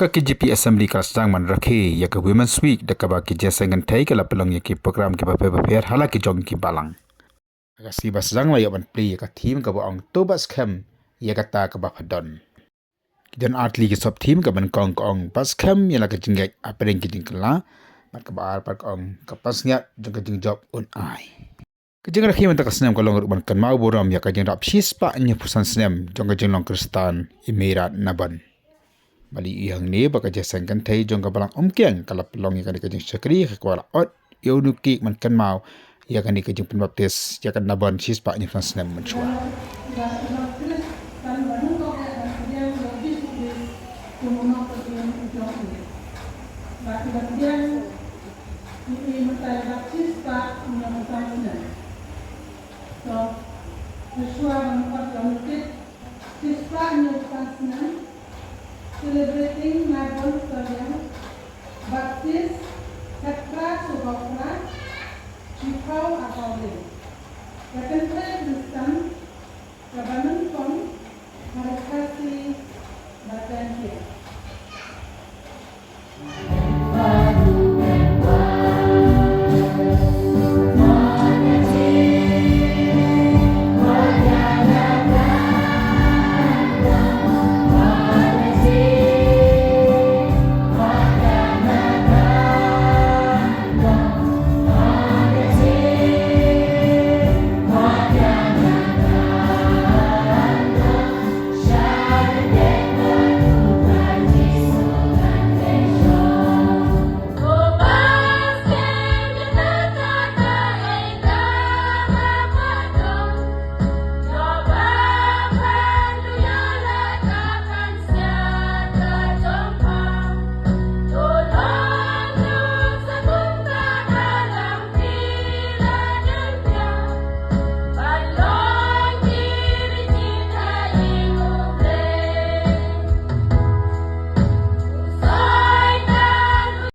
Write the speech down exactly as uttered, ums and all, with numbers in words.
Ka KJP Assembly ka la sdang ban rakhe ïa ka Women's Week da kaba ki jingïaseng kynthei ki la pynlong ïa ki program kiba pher bapher ha la ki jong ki balang. Ha ka sngi ba sdang la ïoh ban plie ïa ka theme kaba ong To Bat Skhem ïa kata kaba pha don. Ki don artylli ki sub theme. Kaba nyngkong ka ong Bat Skhem ïa la ka jingngeit hapdeng ki jingkylla. Bad kaba ar pat ka ong Ka pansngiat jong ka jingjop un ai. Ka jingrakhe mynta ka snem ka long ruh ban kynmaw burom ïa ka jingrap shispah hynñiewphew san snem jong ka jinglong Khristan i Mairat Nabon. Ba la ïohi hangne ba ka jingïaseng kynthei jong ka Balang Umkieng ka la pynlong ïa kane ka jingshakri ha kaba la ot ïa u nukik ban kynmaw ïa kane ka jingpynbaptis ïa ka Nabon shispah hynñiewphew san snem mynshuwa. Celebrating Nabon Saliang